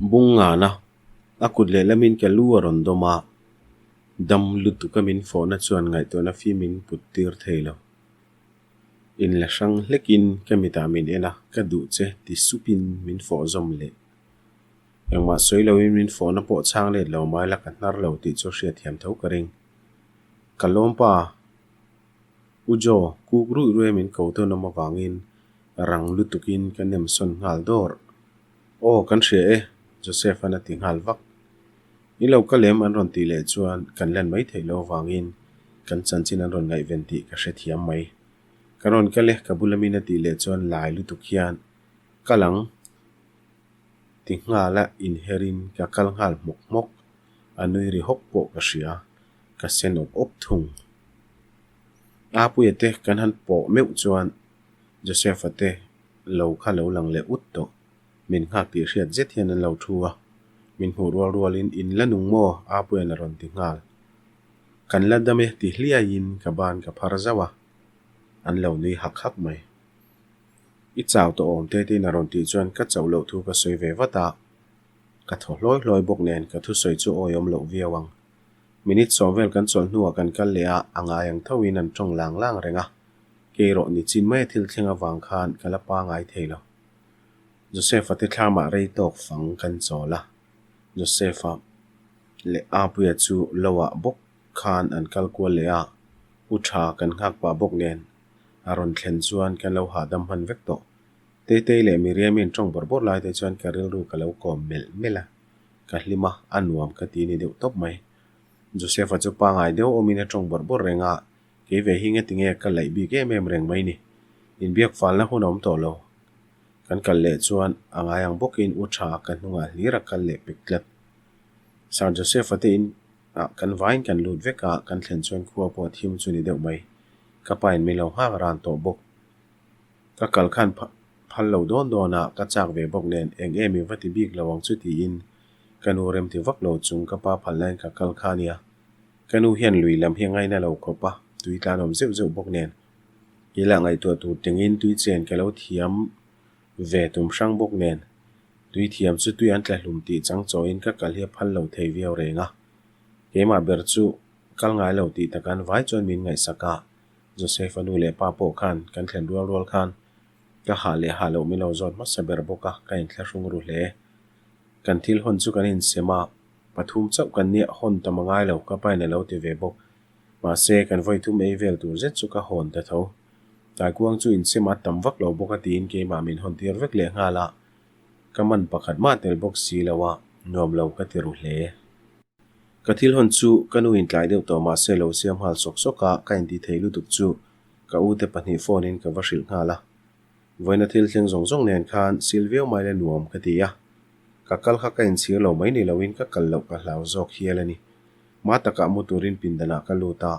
Bung ngana a kut lehlamin ka lu a rawn dawm a, dam lutuka min fawhna chuan ngaihtuahna fim min put tir thei lo. Inla hrang hlekin ka mitah min en a, ka duh che ti supin min fawh zawm leh. Engmah sawi loin min fawhna pawh chhang let lo mai la ka hnar lo tih chu hriatthiam tho ka ring. Ka lawm pa. U Jo, kuk ruih ruih a min ko tawn awm avangin rang lutukin ka nem sawn nghal dawr. Aw, kan hria e, Joseph-a'n a ti nghal vak. I lo ka lem an rawn tih leh chuan kan lan mai theih loh avangin kan chanchin an rawn ngaihven tih ka hrethiam mai. Ka rawn kal e, ka bula min a tih leh chuan lai lutuk hian kal ang ti nghala inherin ka kal nghal hmawk hmawk. A nui ri hawk pawh ka hria, ka sen awp awp thung. Apuia te kan han pawh meuh chuan Joseph-a te lo kha lo lang leh ut tawh. Min nghak tih hriat zet hian an lo thu a, min hmuh rual rualin in la nung maw? Apuia'n a rawn ti nghal. Kan la dam e ti hliaiin ka ban ka phar zauh a, an lo nui hak hak mai. I chau tawh awm te tiin a rawn tih chuan ka chauh loh thu ka sawi ve vat a, ka thaw hlawi hlawi bawk nen ka thusawi chu awiawm loh viau ang. Minute sawm vel kan chawlh hnuah kan kal leh a, a ngai ang thoin an tawng lang lang reng a, kei erawh nichin mai a thil thleng avang khan ka la pangai thei lo. Joseph-a te thlamah rei tawk fang kan chawl a, Joseph-a leh Apuia chu loah bawk khan an kal kual leh a, u tha kan nghak pah bawk nen a rawn thlen chuan kan lo hahdam hman vek tawh. Teitei leh Miriam-i an tawng bawrh bawrh lai te chuan ka rilru ka lo kawm melh melh a. Ka hlim a, a nuam ka ti ni deuh tawp mai. Joseph-a chu pangai deuh awmin a tawng bawrh bawrh reng a, kei ve hi ngeti nge ka laih bik em em reng mai ni. Inbiak falna hun a awm tawh lo. Kan kal leh chuan a ngai ang bawkin u tha ka hnungah hlir a kal leh pek tlat. Sir Joseph-a te in ah kan vaiin kan lut vek a, kan thlen chuan khua pawh a thim chu ni deuh mai. Ka pa in min lo nghak ran tawh bawk. Ka kal khan phal lo dawn dawn a, ka chak ve bawk nen eng em i va ti bik lo ang chu tiin ka nu rem ti vak lo chung ka pa phal laiin ka kal kha nia. Ka nu hian lui lam hi a ngaina lo khawp a, tui tlan awm zeuh zeuh bawk nen i lah ngaihtuah tur tingin tui chen ka lo thiam ve tum hrang bawk nen tui thiam chu tui an tla hlum tih chang chawiin ka kal hi a phal lo thei viau reng a. Keimah ber chu kal ngai lo tih takan vai chuan min ngaihsak a. Joseph-a nu leh pa pawh khan kan thlen rual rual khan ka hah leh hah loh min lo zawt hmasa ber bawk a, ka inthlahrung ru hle. Kan thil hawn chu kan insem a, pathum chauh kan nia hawn tam a ngai lo, ka pain a lo ti ve bawk. Mahse, kan vawi thum ei vel tur zet chu ka hawn ta tho. Taikuang chu insem a tam vak lo bawk a tiin keimah min hawn tir vek leh nghal a, ka man pakhat mah tel bawk si lo a, nuam lo ka ti ru hle. Ka thil hawn chu ka nu in tlai deuh tawh mahse lo siam nghal sawk sawk a, ka inti thei lutuk chu ka u te pahnih phone in ka va hrilh nghal a. Vawiina thil thleng zawng zawng nen khan sil viau mai la nuam ka ti a. Ka kal kha ka inchhir lo mai ni loin ka kal loh ka hlau zawk hial a ni. Hma takah mu turin pindanah ka lut a.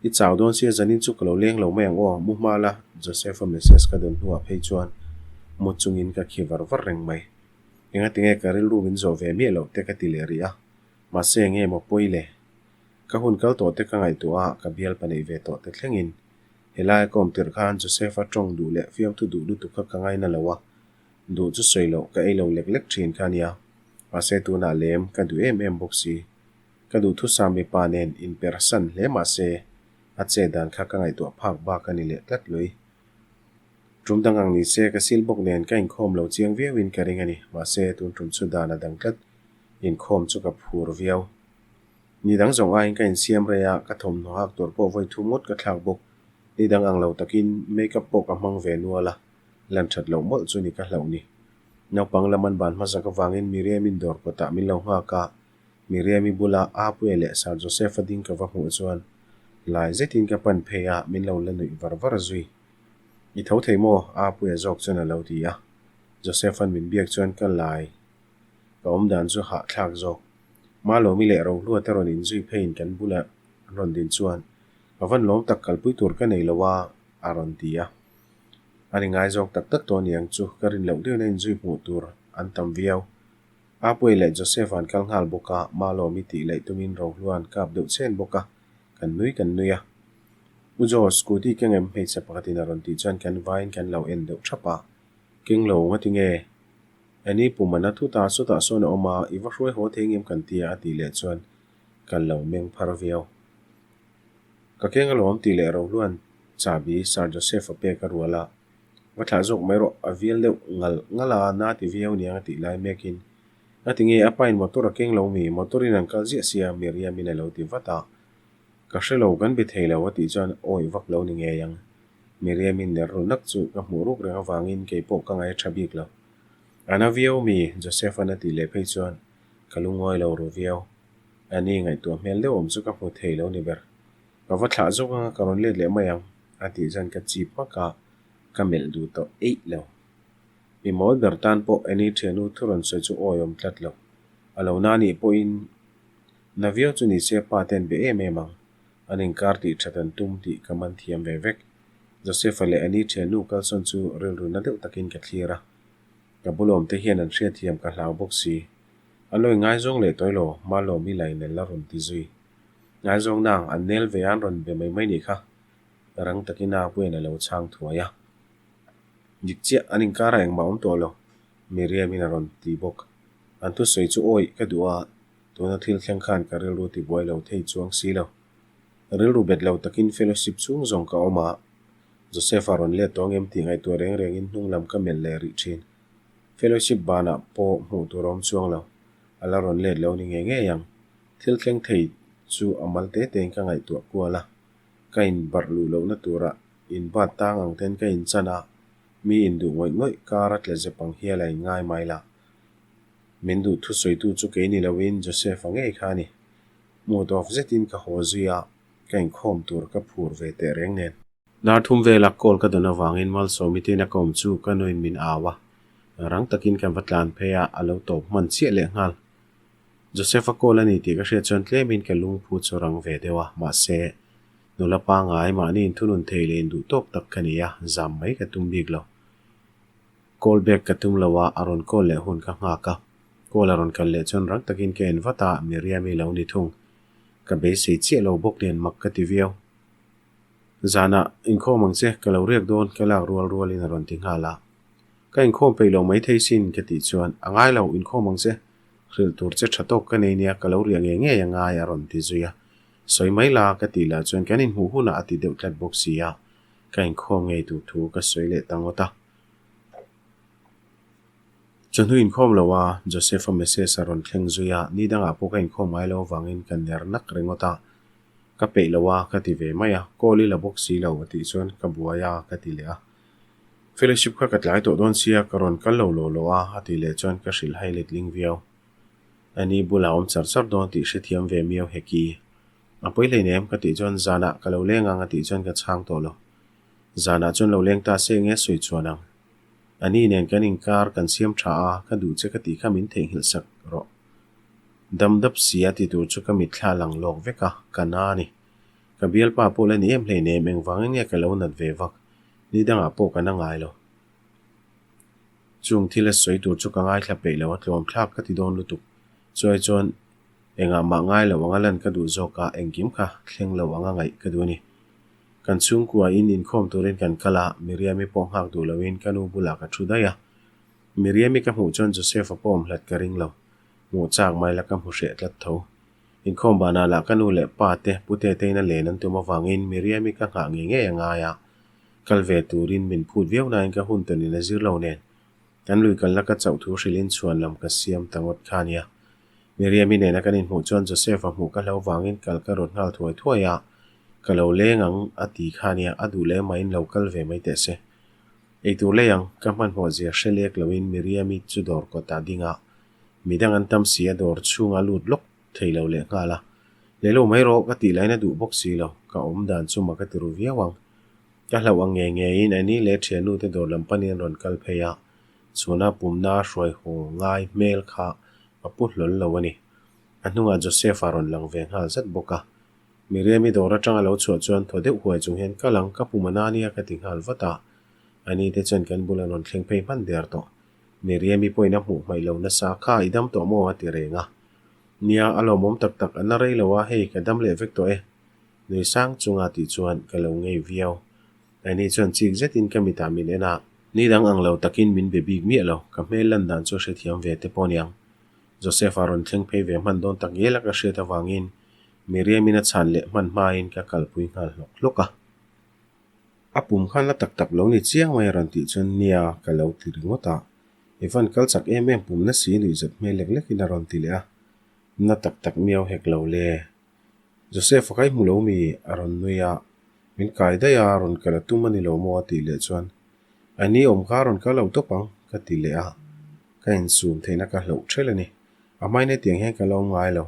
I chau dawn sia zanin chu ka lo leng lo mai ang aw, mu hma la, Joseph-a message ka dawn hnuah phei chuan mu chungin ka khi var var reng mai. Engatinge ka rilru min zawh ve miah loh te ka ti leh rih a, mahse enge maw pawi le? Ka hun kal tawh te ka ngaihtuah a, ka bialpa neih ve tawh te thlengin helaia ka awm tirh khan Joseph-a tawng duh leh fiamthu duh lutuk kha ka ngaina lo a, duh chu sawi loh ka ei lo lek lek thin kha nia, mahse tunah lem ka duh em em bawk si. Ka duhthusam mipa nen inpersan hle mahse a chet dan kha ka ngaihtuah phak bak a ni leh tlat lui. Tum dang ang ni se ka sil bawk nen ka inkhawm lo chiang viau in ka ring a ni. Mahse, tun tum chu dan a dang tlat. Inkhawm chu ka phur viau. Ni dang zawng aiin ka insiam rei a, ka thawmhnaw hak tur pawh vawi thum ngawt ka thlak bawk. Ni dang ang lo takin make up pawh ka hmang ve nual a, lan that loh mawlh chu ni ka hlauh ni. Naupang lam an ban hmasak avangin Miriam-in dawr kawtah min lo nghak a, Miriam-i bula Apuia leh Sir Joseph-a ding ka va hmuh chuan lai zetin ka pan phei a, min lo la nuih var var zui. I tho thei maw? Apuia zawk chuan a lo ti a. Joseph-a'n min biak chuan ka lai ka awm dan chu hahthlak zawk. Malawmi leh Rohlua te rawn inzui pheiin kan bula an rawn din chuan ka van lawm tak kalpui tur ka nei lo a, a rawn ti a. A ni ngai zawk tak tak tawh aniang chu ka rin loh deuhin a inzui hmuh tur an tam viau. Apuia leh Joseph-a an kal nghal bawk a, Malawmi tih laih tumin Rohlua an kap deuh chhen bawk a, kan nui kan nui a. U George, scooty keng em hmeichhe pakhatin a rawn tih chuan kan vaiin kan lo en deuh thap a, keng lo nga tinge? Annie pum a na thut a, sawtah sawn a awm a, i va hruai haw thei ngem kan tia a tih leh chuan ka lo meng phar viau. Ka keng alawm tih leh Rohluan chahbi Sir Joseph a pek a rual a, va thlah zawk mai rawh a vial deuh ngal ngal a, na ti viau niang a tih lai mekin A ti nge a pain motor a keng lo mi, motor in an kal ziah sia Miriam in a lo ti vat a, ka hre lo kan be thei lo a tih chuan awi vak lo ni ngei ang. Miriam in ner ru nak chu ka hmuh ruk reng avangin kei pawh ka ngai tha bik lo. A na viau mi, Joseph an a tih leh phei chuan ka lungawi lo ru viau. A ni ngaihtuah hmel deuh awm chu ka hmu thei lo ni ber. Ka va thlah zawk anga ka rawn let leh mai ang a tih chuan ka chip hmak a, ka melh duh tawh eih lo. Mi mawl ber tan pawh Annie thiannu thu rawn sawi chu awi awm tlat lo. A lo na nih pawhin na viau chu ni se pa te an be em em ang. An inkar tih that an tum tih ka man thiam ve vek. Joseph-a leh Annie thiannu kalsawn chu rilru na deuh takin ka thlir a. Ka bulawm te hian an hriatthiam ka hlau bawk si. A lawi ngaizawng leh tawi lo, Malawmi lain an la rawn ti zui. Ngaizawng nang an nel ve a an rawn be mai mai nih kha. Rang takin a puiin a lo chhang thuai a. Dik chiah, an inkarah engmah awm tawh lo, Miriam-in a rawn ti bawk. An thusawi chu awih ka duh a, tuna thil thleng khan ka rilru tibuai lo thei chuang si lo. Rilru bet lo takin fellowship chhung zawng ka awm a, Joseph-a rawn let tawh ngem tih ngaihtuah reng rengin hnung lam ka melh leh rih thin. Fellowship banah pawh hmuh tur a awm chuang lo, a la rawn let lo ni ngei ngei ang. Thil thleng thei chu a mal te tein ka ngaihtuah kual a, ka inbarh luh lohna turah Inbat tang ang ten ka inchan a, mi induh ngawih ngawih kar a tle zep ang hial a inngai mai la. Min duh thusawitu chu kei ni loin Joseph-a ngei kha a ni. Mood off zetin ka haw zui a, ka inkhawm tur ka phur ve teh reng nen. Dar thum vela call ka dawn avangin Malsawmi tein a ka awm chu ka nuin min au a, rang takin kan va tlan phei a, a lo tawp hman chiah leh nghal. Joseph-a call a ni tih ka hriat chuan tlemin ka lungphu chu rang ve deuh a, mahse, Nula pangai mahni inthunun thei leh induh tawk tak ka ni a, zam mai ka tum bik lo. Call back ka tum lo a, a rawn call leh hun ka nghak a. Call a rawn kal leh chuan rang takin ka en vat a, Miriam-i lo ni thung. Ka beisei chiah lo bawk nen mak ka ti viau. Zanah inkhawm ang che, ka lo riak dawn ka lak rual rualin a rawn ti nghal a. Ka inkhawm peih lo mai thei sin ka tih chuan, A ngai lo, inkhawm ang che. Hrilh tur che tha tawk ka nei nia, ka lo riah ngei ngei a ngai a rawn ti zui a. Sawi mai la ka tih lah chuan kan inhmuh hunah a ti deuh tlat bawk si a, ka inkhawm ngei tur thu ka sawi leh ta ngawt a. Chawhnu inkhawm lo a, Joseph-a message a rawn thleng zui a, ni dangah pawh ka inkhawm ngai lo avangin ka ner nak ringawt a, ka peih lo a ka ti ve mai a, call i la bawk si lo a tih chuan ka buai a ka ti leh a. Fellowship kha ka tlai tawh dawn sia ka rawn kal lo law law a a tih leh chuan ka hrilh hai letling viau. A ni bulah awm char char dawn tih hrethiam ve miau heki. A pawi hleinem ka tih chuan zanah ka lo leng ang a tih chuan ka chhang tawh lo. Zanah chuan lo leng ta se nge sawi chuan ang. A ni nen kan inkar kan siam tha a, ka duh che ka tih kha min theihnghilh sak rawh. Dam dap si a ti tur chu ka mitthla lang lawk vek a, ka na a ni. Ka bialpa pawh la ni em hleinem engvangin nge ka lo nat ve vak. Ni dangah pawh ka na ngai lo. Chung thil a sawi tur chu ka ngaithla peih lo a, tlawm thlak ka ti dawn lutuk. Chuai chuan engah mah ngai lo anga lan ka duh zawk a, engkim kha thleng lo anga ngaih ka duh a ni. Kan chhungkua in inkhawm turin kan kal a, Miriam-i pawh nghak duh loin ka nu bulah ka thu daih a. Miriam-i ka hmuh chuan Joseph-a pawh awm hlat ka ring lo. Hmuh chak mai la ka hmu hreh tlat tho. Inkhawm banah lah ka nu leh pa te pute tein a len an tum avangin Miriam-i ka nghah ngei ngei a ngai a. Kal ve turin min phut viau nain ka hun tanin a zir lo nen. Kan lui kalna ka chauh thu hrilhin chhuan lam ka siam ta ngawt kha nia. Miriam-i nena kan inhmuh chuan Joseph-a hmuh ka hlo vangin kal ka rawt nghal thuai thuai a, ka lo leng ang a ti kha nia, a duh leh mahin lo kal ve mai teh se. Eitur lei ang, ka hmanhmawh zia hre lek loin Miriam-i chu dawr kawtah ding a, midang an tam si a dawr chhunga lut lawk thei lo leh nghal a. Lei lo mai rawh ka tih lain a duh bawk si lo, ka awm dan chu mak a ti ru viau ang. Ka hlauh ang ngei ngeiin Annie leh thiannu te dawr lam panin an rawn kal phei a, chhuna pumna a hruai haw ngai hmel kha a pu hlawl lo a ni. A hnungah Joseph-a rawn lang ve nghal zat bawk a. Miriam-i dawr atanga lo chhuah chuan thaw deuh huai chung hian kal ang ka pum a na nia ka ti nghal vat a. Annie te chuan kan bul an rawn thleng phei hman der tawh. Miriam-i pawhin a hmuh hmaih lo nasa kha i dam tawh maw a ti reng a. Nia, a lawmawm tak tak a na rei lo a, hei ka dam leh vek tawh e. Nui sang chunga tih chuan ka lo ngei viau. Annie chuan chik zetin ka mitah min en a. Ni dang ang lo takin min be bik miah lo, ka hmel lan dan chu a hrethiam ve te pawh aniang. Joseph-a rawn thleng phei ve hman dawn tak ngial a ka hriat avangin Miriam-in a chhan leh hman hmain ka kalpui nghal hlawk hlawk a. A pum khan la tak tak lo ni chiang mai a rawn tih chuan nia ka lo ti ringawt a. I van kal chak em em pum na si nuihzat hmel lek lekin a rawn ti leh a. Na tak tak miau hek lo le. Joseph-a kai hmu lo mi a rawn nui a, min kai daih a, rawn kal a tum a ni lo maw a tih leh chuan A ni awm kha a rawn kal lo tawp ang ka ti leh a, ka insum theihna ka hloh ṭhelh a ni. A hmain hetiang hian ka la awm ngai lo.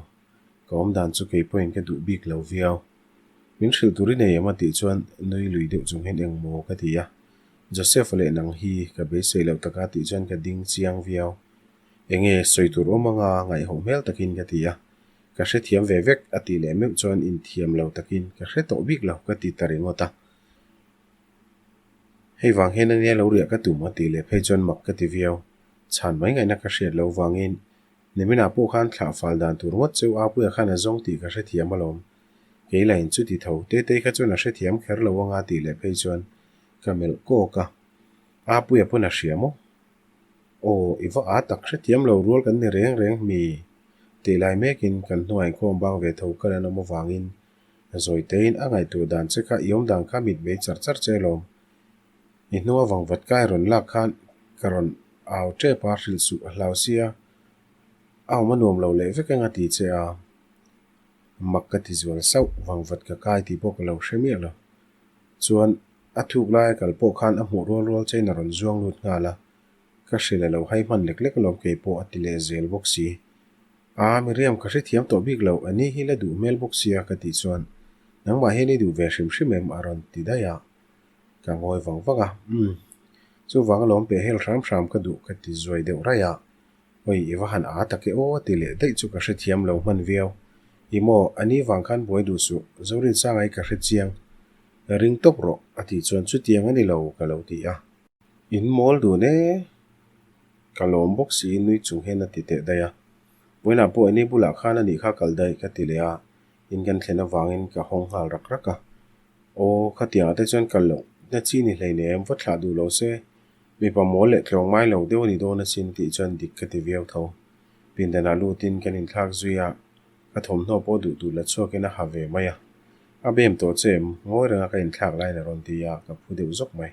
Ka awm dan chu kei pawhin ka duh bik lo viau. Min hrilh tur i nei em a tih chuan nui lui deuh chung hian engmaw ka ti a. Joseph-a leh nang hi ka beisei loh taka tih chuan ka ding chiang viau. Enge sawi tur awm anga ngaihawh hmel takin ka ti a. Ka hrethiam ve vek a tih leh meuh chuan inthiam lo takin ka hre tawh bik lo ka ti ta ringawt a. Hei vang hian ania lo riah ka tum a tih leh phei chuan mak ka ti viau. Chhan mai ngaihna ka hriat loh vangin niminah pawh khan thlah fal dan tur ngawt cheu Apuia khan a zawng tih ka hrethiam alawm. Kei lain chuti tho Tetei kha chuan a hrethiam kher lo anga tih leh phei chuan ka melh kawk a. Apuia pawn a hria maw? Aw, i va â tak hrethiam lo rual kan ni reng reng mi tih lai mekin kan hnuai inkhawm bang ve tho kal an awm avangin Zawitein a ngaihtuah dan che kha i awm dan kha mit mei char char che alawm. I hnunga vangvat kai rawn lak khan ka rawn au tep a, hrilh suh a hlau sia, a awm a nuam lo leh vek eng a ti che a. Mak ka ti zual sauh, vangvat ka kai tih pawh ka lo hre miah lo. Chuan a thuk laia kal pawh khan a hmuh rual rual chein a rawn zuang lut nghal a, ka hrilh a lo hai hman lek lek alawm kei pawh a ti leh zel bawk si. A, Miriam ka hrethiam tawh bik lo, a ni hi la duh hmel bawk sia ka tih chuan nangmah hian i duh ve hrim hrim em a rawn ti daih a, ka ngawi vang vang a, umm chuvang alawm peh hel hram hram ka duh ka ti zuai deuh raih a, hawi i va han a tak e aw a ti leh daih chu ka hrethiam lo hman viau, i maw a ni vang khan buai duh suh, Zorinsanga i ka hrechiang ring tawp rawh a tih chuan chutiang a ni lo ka lo ti a. In mawl dun e. Ka lawm bawk si nui chung hian a ti teh daih a. Vawiinah pawh Annie bulah khan a nih kha kal daih ka ti leh a, in kan thlen avangin ka hawng nghal rak rak a. Aw, khatiangah te chuan kal loh na chi ni hleinem va thlah duh lo se, mipa mawl leh tlawng mai lo deuh a ni dawn asin tih chuan dik ka ti viau tho. Pindanah lutin kan inthlak zui a, ka thawmhnaw pawh duh duh la chhuakin a ha ve mai a. A bem tawh che em? Ngawi renga ka inthlak laiin a rawn ti a, ka phu deuh zawk mai.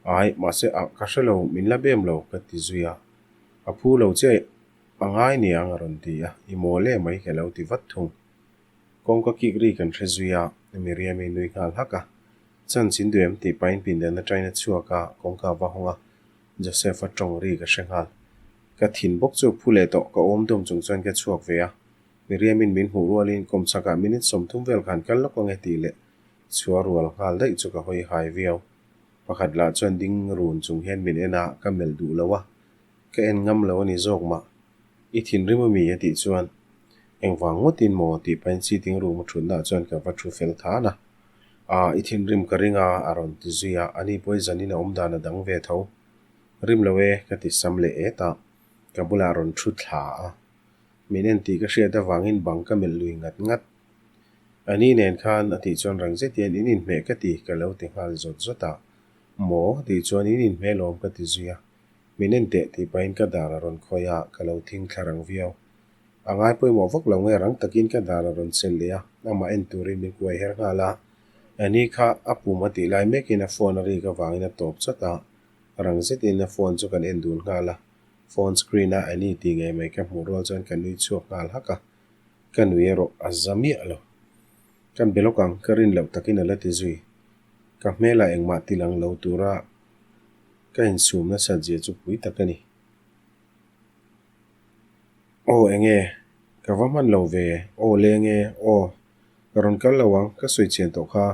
Ai, mahse ah ka hre lo, min la bem lo ka ti zui a. A phu lo che a ngai niang a rawn ti a, i mawl em mai ka lo ti vat thung. Kawngka kik ri kan hre zui a, Miriam-i nui nghal hak a. Chanchin duh em tih pahin pindan atangin a chhuak a, kawngka a va hawng a, Joseph-a tawng ri ka hre nghal. Ka thin bawk chu phu leh tawh, ka awm dawm chung chuan ka chhuak ve a. Miriam-in min hmuh rualin kawmchhakah minute 30 vel khan kal lawk ange tih leh chhuah rual nghal daih chu ka hawi hai viau. Pakhat lah chuan ding run chung hian min en a, ka melh duh lo a, ka en ngam lo a ni zawk mah. I thinrim a mi? a tih chuan, Engvang ngawtin maw? tih pahin sitting room a thutna ah chuan ka va thu fel than a. Aa, i thinrim ka ring a, a rawn ti zui a, ani pawh i zanin a awm dan a dang ve tho. Rim lo e, ka ti sam leh et a, ka bulah a rawn thu thla a. Min en tih ka hriat avangin bang ka melh lui ngat ngat. A ni nen khan a tih chuan rang zet hian in inhmeh ka ti ka lo ti nghal zawt zawt a. Maw? Tih chuan in inhmeh lawm ka ti zui a. Min en teh tih pahin ka dar a rawn khawih a, ka lo thing thla rang viau. A ngai pawimawh vak lo nge rang takin ka dar a rawn chelh leh a, amah en turin min kuai her nghal a. A ni kha a pum a tih lai mekin a phone a rik avangin a tawp chawt a, rang zetin a phone chu kan en dun nghal a. Phone screen a Annie tih ngei mai ka hmuh rual chuan ka nui chhuak nghal hak a. Ka nui erawh a za miah lo. Kan be lawk ang, ka rin loh takin a la ti zui. Ka hmelah engmah ti lang lo tura ka insum nasat zia chu pui tak a ni. Aw enge, ka va hman lo ve, aw leng e, aw, ka rawn kal lo ang, ka sawi chian tawh kha.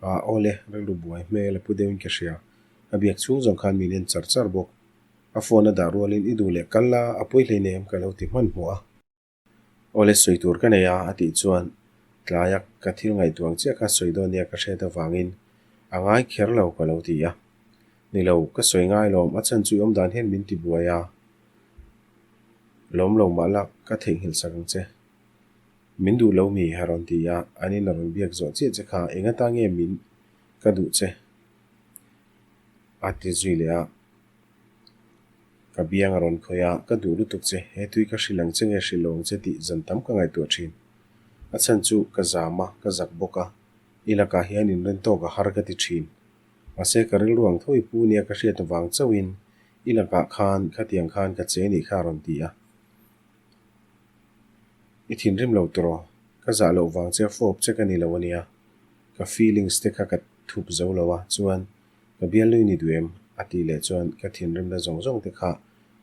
Ah, aw le, rilru buai hmel a pu deuhin ka hria. A biak chhung zawng khan min en char char bawk. A phone a dah rualin i duh leh kal la, a pawi hleinem ka lo ti hmanhmawh a. Awle sawi tur ka nei a, a tih chuan tlaia ka thil ngaihtuah ang chiah kha sawi dawn nia ka hriat avangin a ngai kher lo ka lo ti a. Ni lo, ka sawi ngai lawm, a chhan chu i awm dan hian min ti buai a. Lawm lo mah la, ka theihnghilh sak ang che. Min duh lo mi? a rawn ti a, an in a rawn biak zawh chiah che kha eng ata nge min ka duh che? A ti zui leh a. Ka biang a rawn khawih a, ka duh lutuk che, he tui ka hrilh ang che nge hrilh lo ang che tih zan tam ka ngaihtuah thin. A chhan chu ka zam a, ka zak bawk a, i lakah hian inren tawk a har ka ti thin. Mahse ka rilru ang tho i pu nia ka hriat avang chauhin i lakah khan khatiang khan ka che nih kha a rawn ti a. I thinrim lo tawh rawh, ka zah loh vang che a fawp che ka ni lo ania, ka feelings te kha ka thup zo lo a, chuan Ka bialnui ni duh em? a tih leh chuan ka thinrimna zawng zawng te kha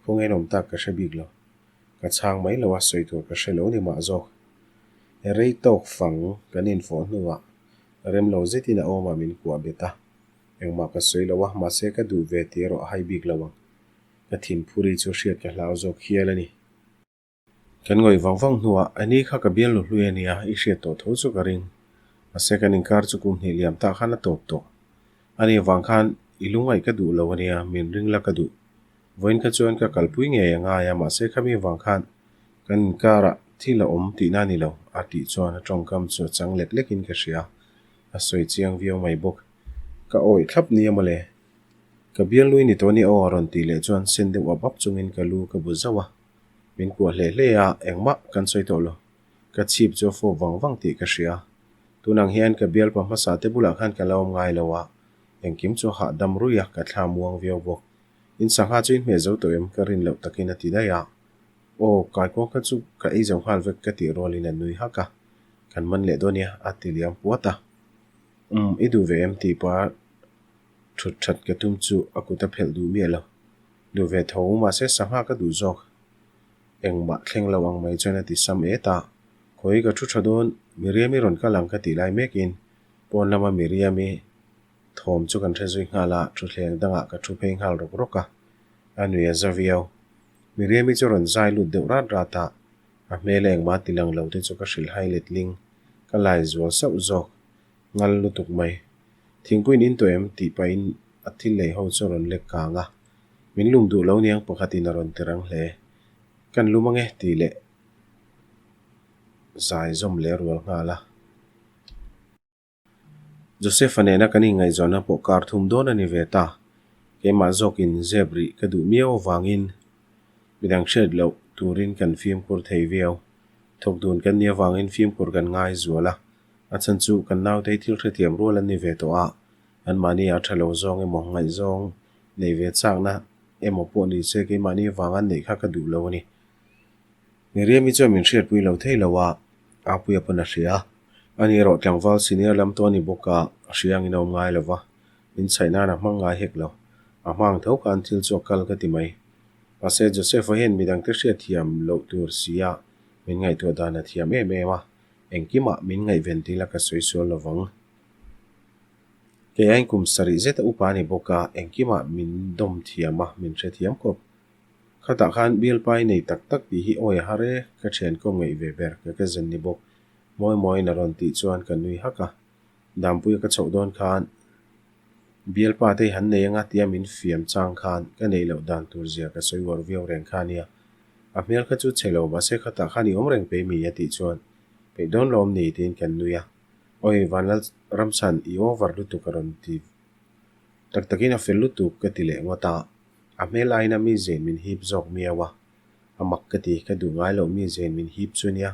khawngain awm tak ka hre bik lo. Ka chhang mai lo a, sawi tur ka hre lo ni mah zawk. Rei tawk fang kan infawh hnuah rem lo zetin a awmah min kuah bet a. Engmah ka sawi lo a, mahse ka duh ve tih erawh a hai bik lo ang. Ka thinphuri chu hriat ka hlau zawk hial a ni. Kan ngawih vang vang hnuah, Ani kha ka bialnu hlui a nia, i hriat tawh tho chu ka ring. Mahse kan inkar chu kum hnih liam tah khan a tawp tawh. Ani avang khan i lungaih ka duh lo a nia, min ring la ka duh. Vawiin kha chuan ka kalpui ngei a ngai a, mahse khami avang khan kan inkarah thil a awm tihna a ni lo, a tih chuan a tawngkam chu a chang lek lekin ka hria. A sawi chiang viau mai bawk. Ka awih thlap nia mawle. Ka bialnui ni tawh a ni aw a rawn tih leh chuan sen deuh ap ap chungin ka lu ka bu zauh a. Min kuah hle hle a, engmah kan sawi tawh lo. Ka chhip chu a fawp vang vang tih ka hria. Tunang hian ka bialpa hmasa te bulah khan ka la awm ngai lo a, engkim chu a hahdam ruih a, ka thla muang viau bawk. In sangha chu in hmeh zo tawh em? Ka rin loh takin a ti daih a. Aw, kaikuang kha chu ka ei zo nghal vek ka tih rualin a nui hak a. Kan man leh dawn nia, a ti liam puat a. Umm, i duh ve em? tih pah thut that ka tum chu a kut a phelh duh miah lo. Duh ve tho mahse sangha ka duh zawk. Engmah thleng lo ang mai chuan a ti sam et a. Khawi ka thu tha dawn, Miriam-i rawn kal ang ka tih lai mekin pawn lama Miriam-i thawm chu kan hre zui nghal a, thutthleng dangah ka thu phei nghal rawk rawk a. A nui a za viau. Miriam-i chu rawn zai lut deuh rat rat a, a hmel a engmah ti lang lo te chu ka hrilh hai letling, ka lai zual sauh zawk. Ngal lutuk mai. Thingpuiin in tawh em? tih pahin a thil lei ho chu a rawn lek kang a. Min lum duh lo niang pakhatin a rawn ti rang hle. Kan lum ange tih leh zai zawm leh a rual nghal a. Joseph-a nena kan inngaihzawnna pawh kar thum dawn a ni ve ta. Keimah zawkin zep rih ka duh miau avangin midang hriat loh turin kan fimkhur thei viau. Thawk dun kan nih avangin fimkhur kan ngai zual a. A chhan chu kan naute hi thil hrethiam rual an ni ve tawh a, anmahni a tha lo zawng emaw ngaihzawng neih ve chakna emaw pawh ni se keimahni vanga neih kha ka duh lo a ni. Miriam-i chuan min hriatpui lo thei lo a, Apuia pawn a hria. Ani erawh tlangval senior lam tawh a ni bawk a, a hria angin a awm ngai lo va, min chhaih nan a hmang ngai hek lo. A hma ang tho khan thil chu a kal ka ti mai. Mahse Joseph-a hian midangte hriatthiam loh tur sia min ngaihtuah dan a thiam em em a, Engkimah min ngaihven dil a ka sawi sual lo vang. Kei aiin kum sarih zeta upa a ni bawk a, engkimah min dawm thiam a, min hrethiam khawp. Khatah khan bialpa i nei tak tak tih hi awi a har e, ka thian kawm ngaih ve ber, ka ka zen ni bawk. Mawi mawiin a rawn tih chuan ka nui hak a. Dampuia ka chhoh dawn khan bialpa te hi han nei anga tia min fiam chang khan ka neih loh dan tur zia ka sawi uar viau reng kha nia. A hmel kha chu chhe lo mahse khatah khan i awm reng peih mi a tih chuan peih dawn lawm ni tiin kan nui a. Awi Vanlal Ramchhan i over lutuk a rawn ti tak takin a fel lutuk ka ti leh ngawt a. A hmel aiin a mi zein min hip zawk miau a. A mak ka ti, ka duh ngai loh mi zein min hip chu nia.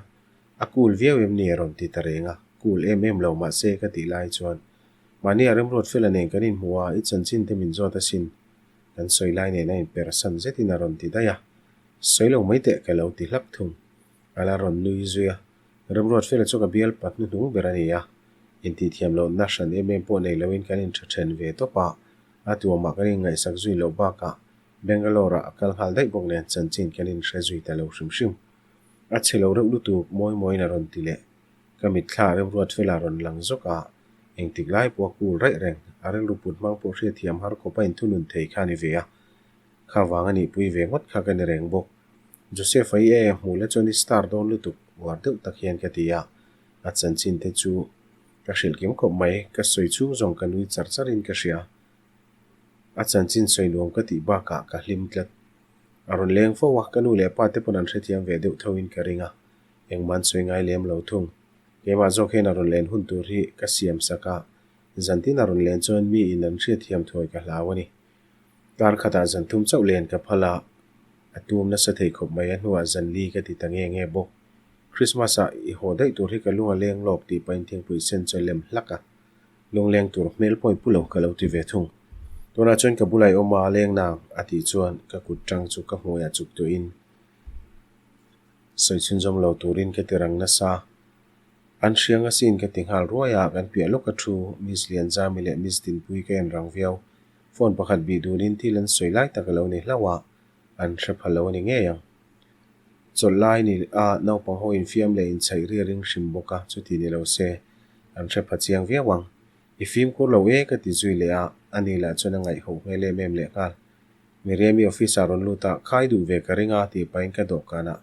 A cool viau em ni a rawn ti ta reng a. Cool em em lo mahse ka tih lai chuan mahni a remruat fela nen kan inhmu a, i chanchin te min zawt asin. Kan sawi lai nen a inpersan zetin a rawn ti daih a, Sawi lo mai teh ka lo ti hlak thung. A la rawn nui zui a, Remruat fela chu ka bial pat hnuhnung ber a ni a, intihthiam lohna hran em em pawh nei loin kan intha then ve tawp a, a tuamah kan inngaihsak zui loh bakah Bangalore-ah a kal nghal daih bawk nen chanchin kan inhre zui ta lo hrim hrim. A chhe lo reuh lutuk mawi mawiin a rawn ti leh. Ka mitthla Remruat fela rawn lang zawk a, engtik lai pawh a cool raih reng, a rilru put hmang pawh hriatthiam har khawp a inthunun thei kha a ni ve a, kha vang a nihpui ve ngawt kha ka ni reng bawk. Joseph-a i e, hmuh la chuan i star dawn lutuk uar deuh tak hian ka ti a, a chanchin te chu ka hrilh kim khawp mai, ka sawi chhung zawng ka nui char char in ka hria. A chanchin sawi nuam ka tih bakah ka hlim tlat. A rawn leng fo a, ka nu leh pa te pawn an hrethiam ve deuh tho in ka ring a, engmah an sawi ngai lem lo thung. Keimah zawk hian a rawn len hun tur hi ka siam sak a, zantin a rawn len chuan mi in an hriatthiam thuai ka hlau a ni. Kar khatah zan thum chauh len ka phal a, a tum nasa thei khawp mai a hnuah zan li ka ti ta nge nge bawk. Christmas ah i haw daih tur hi ka lung a leng lawk tih pahin thingpui sen chu a lem hlak a, lungleng tur hmel pawh i pu lo ka lo ti ve thung. Tunah chuan ka bulah i awm a, leng nang a tih chuan ka kut tang chu ka hmuiah chuk tuahin sawi chhunzawm lo turin ka ti rang nasa. An hriang asin ka ti nghal ruai a, kan piah lawk a thu Miss Lianzami leh Miss Dinpuii ka en rang viau. Phone pakhat bih dunin thil an sawi lai tak a lo ni hlauh a, an hre pha lo a ni ngei ang. Chawlh lai ni a naupang ho infiam leh inchhaih ri a ring hrim bawk a, chuti ni lo se an hre pha chiang viau ang. I fimkhur lo e ka ti zui leh a, ani lah chuan a ngaihho hmel em em leh nghal. Miriam-i office ah rawn lut a, khai duh ve ka ring a tih pahin ka dawhkanah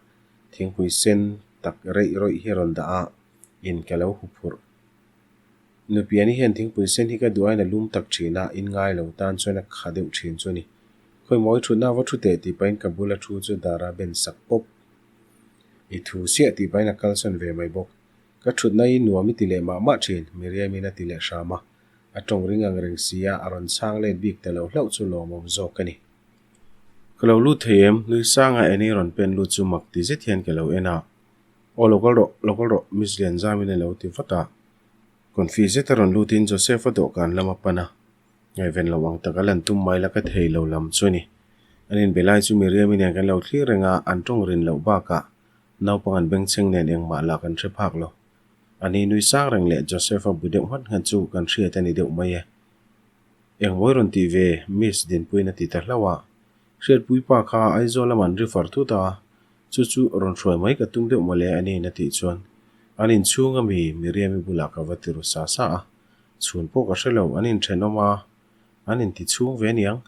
thingpui sen tak reih rawih hi a rawn dah a, in ka lo huphurh. Nupiani hian thingpui sen hi ka duh aiin a lum tak thin a, in ngai lo tan chuan a kha deuh thin chu a ni. Khawi mawi thutna va thu teh tih pahin ka bula thu chu dara ben sak pawp. I thu siah tih pahin a kalsawn ve mai bawk. Ka thutna hi nuam i ti leh mah mah thin, Miriam-in a ti leh hram a. A tawng ring ang reng si a, a rawn chhang let bik ta lo hlauh chu lawmawm zawk a ni. Ka lo lut thei em? Nui sanga Annie rawn pen lut chu mak ti zet hian ka lo en a. Aw lo kal rawh, lo kal rawh, Miss Lianzamin a lo ti vat a. Confi zeta rawn lutin Joseph-a dawhkan lam a pan a, ngaihven lo ang taka lan tum mai la ka thei lo lam chu a ni. An inbe lai chu Miriam-i nen kan lo thlir reng a, an tawng rin loh bakah naupang an bengchheng nen engmah lah kan hre phak lo. A ni nui sang reng leh Joseph-a bu deuh nghat nghat chu kan hriat a ni deuh mai e. Engmawi rawn tih ve, Miss Dinpuiin a ti ta hlauh a. Hriatpui pa kha Aizawl lam an refer thut a, Chu chu rawn hruai mai ka tum deuh mawle a niin a tih chuan an inchhung a mi Miriam-i bulah ka va ti ru sa sa a, chhun pawh ka hre lo, an inthenawm a, an inti chhung ve aniang.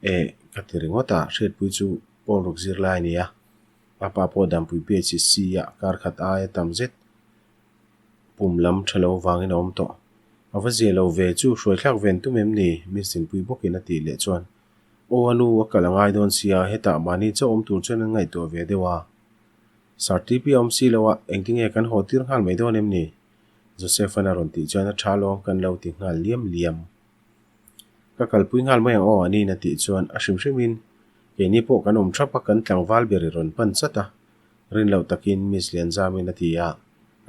Eh, ka ti ringawt a, Hriatpui chu Paul ruk zir lai a ni a, a pa pawh Dampui PHC ah kar khat aia tam zet pum lam tha lo vangin a awm tawh. A va zia lo ve chu hruai thlak ven tum em ni? Miss Dinpui bawkin a tih leh chuan Aw a nu, a kal a ngai dawn sia, hetah mahni chauh awm tur chuan an ngaihtuah ve deuh a. Sir TP a awm si lo a, engtinge kan haw tir nghal mai dawn em ni? Joseph-a'n a rawn tih chuan a tha lawm kan lo ti nghal liam liam. Ka kalpui nghal mai ang aw a niin a tih chuan a hrim hrimin keini pawh kan awm thap a, kan tlangval ber i rawn pan chat a, rin loh takin Miss Lianzamin a ti a,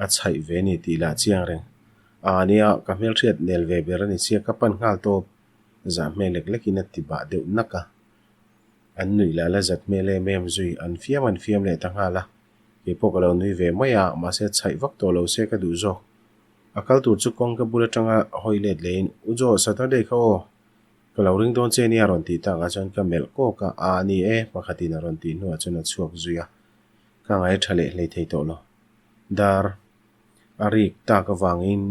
a chhaih ve ni tih lah chiang reng. Aa nia, ka hmelhriat nel ve ber a ni sia, ka pan nghal tawp. Zah hmel lek lekin a ti bah deuh nak a. An nuih lah la zat hmel em em zui, an fiam an fiam leh ta nghal a. Kei pawh ka lo nui ve mai a, mahse chhaih vak tawh lo se ka duh zawk. A kal tur chu kawng ka bul atanga hawi let lehin, U Jo, Saturday kha aw, ka lo ring dawn che nia a rawn tih takah chuan ka melh kawk a, Aa ni e, pakhatin a rawn tih hnuah chuan a chhuak zui a. Ka ngai tha leh hlei thei tawh lo. Dar a rik tak avangin.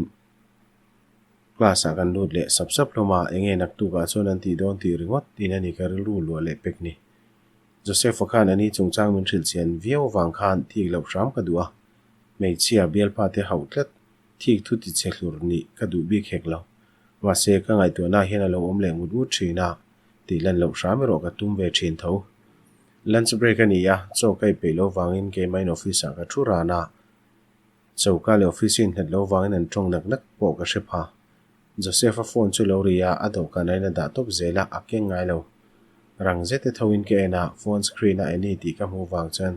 Class ah kan lut leh sap sap hlawm a, enge naktuk ah chuan an tih dawn tih ringawt in a ni ka rilru luah leh pek ni. Joseph-a khan a ni chungchang min hrilh chian viau avang khan thik loh hram ka duh a, hmeichhia bialpa te hauh tlat thik thu ti chhe hlur nih ka duh bik hek lo. Mahse ka ngaihtuahna hian a lo awm leh ngut ngut thin a, tih lan loh hram erawh ka tum ve thin tho. Lunch break a ni a, chaw ka ei peih lo vangin keimah in office ah ka thu ran a, Choka leh office innghet lo vangin an tawng nak nak pawh ka hre pha. Joseph-a phone chu lo ri a, a dawhkan aiin a dah tawp zel a, a keng ngai lo. Rang zet e thoin ka en a, phone screen a Annie tih ka hmuh vang chuan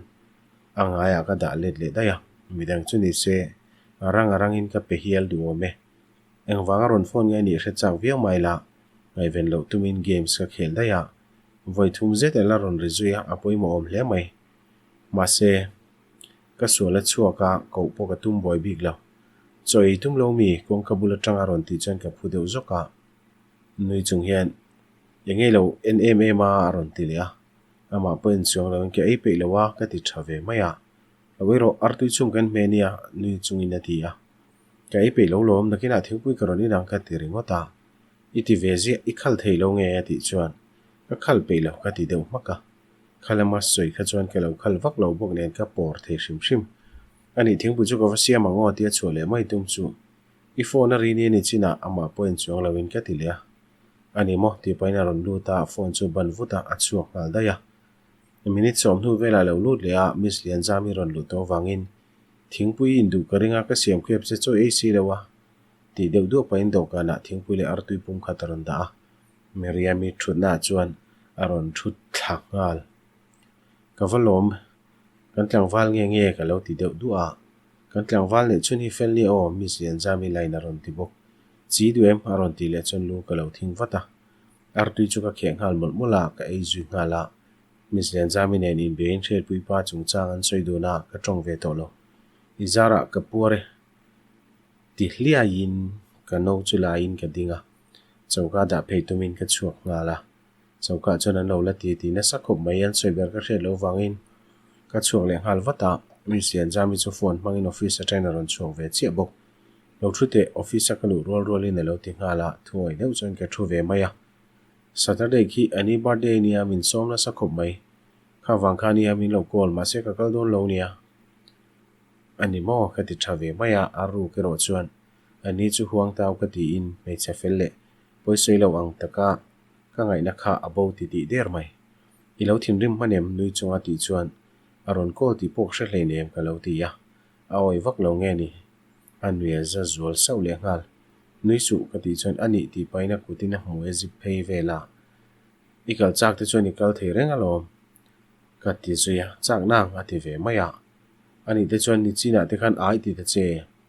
a ngaiah ka dah let leh daih a, midang chu ni se a rang a rangin ka pe hial duh awm e. Engvanga rawn phone nge nih hre chak viau mai la, ngaihven loh tumin games ka khel daih a, vawi thum zet ela rawn ri zui a, a pawimawh awm hle mai. Mahse. Ka sual a chhuak a, koh pawh ka tum buai bik lo. Chaw ei tum lo mi, kawngka bul atanga rawn tih chuan ka phu deuh zawk a. Nui chung hian, Eng ngei lo en em em a a rawn ti leh a. Amah pawh en chuang loin ka ei peih lo a, ka ti tha ve mai a. Lo ei rawh, artui chung kan hme nia, nui chungin a ti a. Ka ei peih lo lawm, nakinah thingpui ka rawn in ang ka ti ringawt a. I ti ve ziah, i khal thei lo nge a tih chuan, Ka khal peih lo ka ti deuh hmak a. Kha lama sawi kha chuan ka lo khal vak lo bawk nen ka pawr thei hrim hrim. A nih thingpui chu ka va siam ang aw tia chhuah leh mai tum chu i phone a ri ni a ni chinah amah pawh en chuang loin ka ti leh a. A ni maw tih pahin a rawn lut a, phone chu ban vut a, a chhuak nghal daih a. Minute sawm hnu velah a lo lut leh a, Miss Lianzami rawn luh tawh avangin thingpui i induh ka ring a, ka siam khep che chaw ei si lo a tih deuh duah pahin dawhkanah thingpui leh artui pum khat a rawn dah a. Miriam-i thutnaah chuan. A rawn thu thla nghal. Ka va lawm, kan tlangval nge nge ka lo ti deuh duah a. Kan tlangval neih chhun hi fel nia aw, Miss Lianzami line a rawn ti bawk. Chi duh em? A rawn tih leh chuan lu ka lo thing vat a. Artui chu ka kheh nghal mawlh mawlh a, ka ei zui nghal a. Miss Lianzami nen inbeiin Hriatpui pa chungchang an sawi dun a, ka tawng ve tawh lo. I zarah ka puar e. Ti hliaiin ka no chu laiin ka ding a, choka dah phei tumin ka chhuak nghal a. Choka chuan an lo la ti ti nasa khawp mai, an sawi ber ka hriat loh vangin ka chhuak leh nghal vat a. Miss Lianzami chu phone hmangin office atangin a rawn chhuak ve chiah bawk. Lo thu teh, office a ka luh rual rualin a lo ti nghal a, thuawi deuh chuan ka thu ve mai a. Saturday khi a ni birthday nia min sawm nasa khawp mai. Kha vang kha nia min lo call mahse ka kal dawn lo nia. A ni maw? Ka ti tha ve mai a, a ruk erawh chuan a ni chu huang tau ka tiin hmeichhe fel leh pawisawi lo ang taka ka ngaihna kha a bo ti tih der mai. I lo thinrim hman em? Nui chunga tih chuan a rawn call tih pawh hre hleinem ka lo ti a, a awi vak lo nge ni? A nui a za zual sauh leh nghal. Nui suh ka tih chuan a nih tih pahin a kutin a hmui a zip phei vel a, I kal chak te chuan i kal thei reng alawm ka ti zui a, chak nang a ti ve mai a. A nih te chuan nichinah te khan ai ti ta che,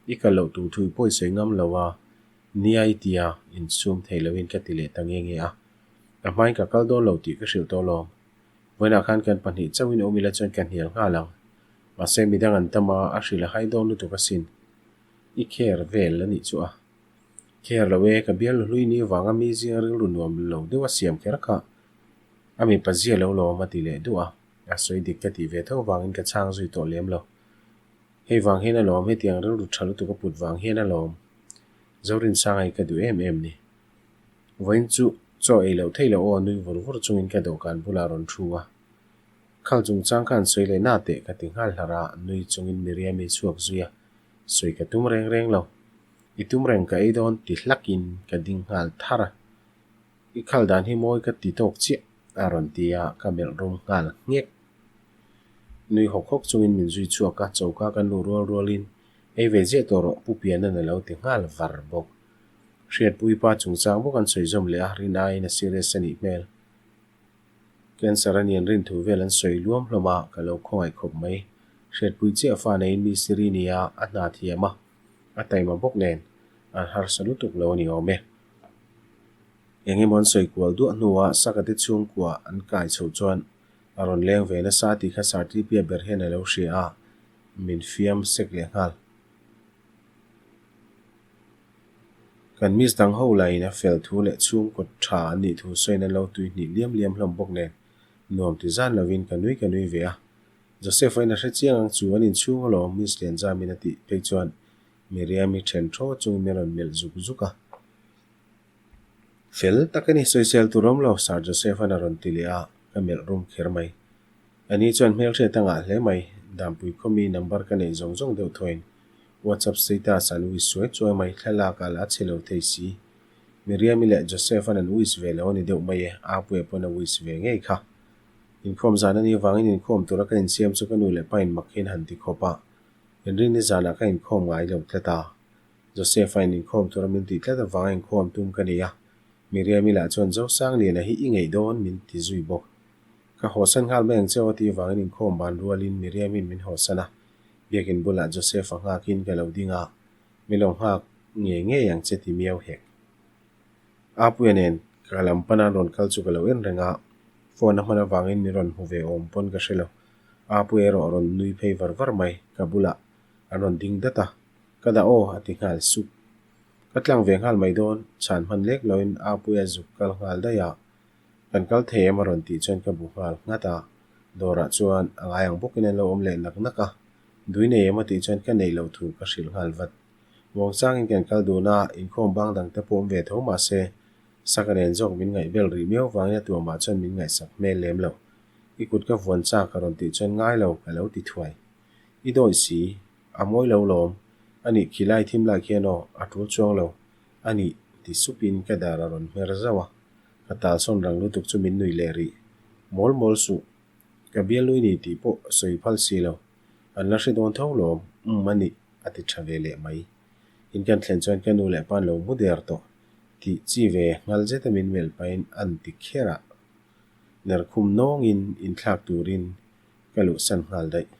i kal loh tur thu i pawisawi ngam lo a, nia i tia insum thei loin ka ti leh ta nge nge a. Ka hmain ka kal dawn lo tih ka hrilh tawh lawm. Vawiinah khan kan pahnih chauhin awm ila chuan ka hnial nghal ang. Mahse midang an tam a, a hrilh a hai dawn lutuk asin. I care vel a nih chu a. Care lo e, ka bialnu hlui ni vanga mi zinga rilru nuam lo deuh a siam kher kha. A mipa zia lo lawm a ti leh duh a. A sawi dik ka tih ve tho vangin ka chhang zui tawh lem lo. Hei vang hian alawm, hetiang rilru tha lutuk a put vang hian alawm. Zorinsanga hi ka duh em em ni. Vawiin chu chaw ei loh theih loh aw nui vur vur chungin ka dawhkan bulah rawn thu a. Khal chungchang khan sawi leh na teh ka ti nghal hlar a, nui chungin Miriami chhuak zui a, sawi ka tum reng reng lo. I tum reng ka ei dawn ti hlakin ka ding nghal thar a. I khal dan hi mawi ka ti tawk chiah a rawn ti a, ka melh rum nghal nghek. Nui hawk hawk chungin min zui chhuak a, choka kan luh rual rualin ei ve ziah tawh rawh Pu Piana'n a lo ti nghal var bawk. Hriatpui pa chungchang bawk an sawi zawm leh a, rin aiin a serious a nih hmel. Cancer a nian rin thu vel an sawi luam hlawm a, ka lo khawngaih khawp mai. Hriatpui chiah fa neiin mi siri nia a hna thiam a, a taima bawk nen an harsa lutuk lo a ni awm e. Eng emaw an sawi kual duah hnuah Sakate chhungkua an kai chhoh chuan a rawn leng ve nasa tih kha Sartipia ber hian a lo hria a, min fiam sek leh nghal. Kan miss dang ho lahin a fel thu leh chhungkaw tha an nih thu sawiin an lo tui hnih liam liam hlawm bawk nen nuam ti zan lovin ka nui ka nui ve a. Joseph a in a hre chiang ang chu an inchhung alawm Miss Lianzamin a tih phei chuan Miriam-i then thaw chungin min rawn melh zuk zuk a. Fel tak a ni, sawisel tur awm lo Sir Joseph-a'n a rawn ti leh a, ka melh rum kher mai. Ani chuan hmelhriat a ngah hle mai, Dampui khawmi number ka neih zawng zawng deuh thuain WhatsApp status an wish chuai chuai mai, thlalak a la chhe lo thei si. Miriam-i leh Joseph-a'n an wish ve lo a ni deuh mai e, Apuia pawn a wish ve ngei kha. Inkhawm zan a nih avangin inkhawm tura ka insiam chu ka nu leh pa in mak hian han ti khawp a, inrinni zanah ka inkhawm ngai lo tlat a. Joseph-a in inkhawm tura min tih tlat avanga inkhawm tum ka ni a, Miriam-i lah chuan Zosangliana hi i ngeih dawn min ti zui bawk. Ka hawsan nghal mai ang che aw tih avangin inkhawm ban rualin Miriam-in min hawsan a, biakin bulah Joseph-a nghakin ka lo ding a, min lo nghak ngei ngei ang che ti miau hek. Apuia nen ka lam pana an rawn kal chu ka lo en reng a, phone a hman avangin min rawn hmu ve awm pawn ka hre lo. Apuia erawh a rawn nui phei var var mai, ka bulah an rawn ding dat a, ka dah aw a ti nghal sup. Ka tlang ve nghal mai dawn, chhan hman lek loin Apuia zuk kal nghal daih a. Kan kal thei em a rawn tih chuan ka bu nghal nghat a, dawrah chuan a ngai ang bawkin an lo awm leh nak nak a, dui nei em a tih chuan ka neih loh thu ka hrilh nghal vat. Muangchangin kan kal dun a, inkhawm bang dang te pawh awm ve tho mah se, Saka nen zawk min ngaih vel rih miau vangin a tuamah chuan min ngaihsak hmel lem lo. I kut ka vuan chak a rawn tih chuan ngai lo ka lo ti thuai. I dawih si, a mawi lo lawm, a nih khi lai thim lai khian aw, a tul chuang lo, a nih ti supin ka dar a rawn hmer zauh a. Ka talsawn rang lutuk chu min nuih leh rih. Mawl mawl suh. Ka bialnui ni tih pawh sawi phal si lo. An la hre dawn tho lawm, umm a nih, a ti tha ve leh mai. In kan thlen chuan ka nu leh pa an lo mu der tawh. Tih chi ve nghal zeta min melh pahin an ti kher a. Ner khum nawngin inthlak turin ka luhsan nghal daih.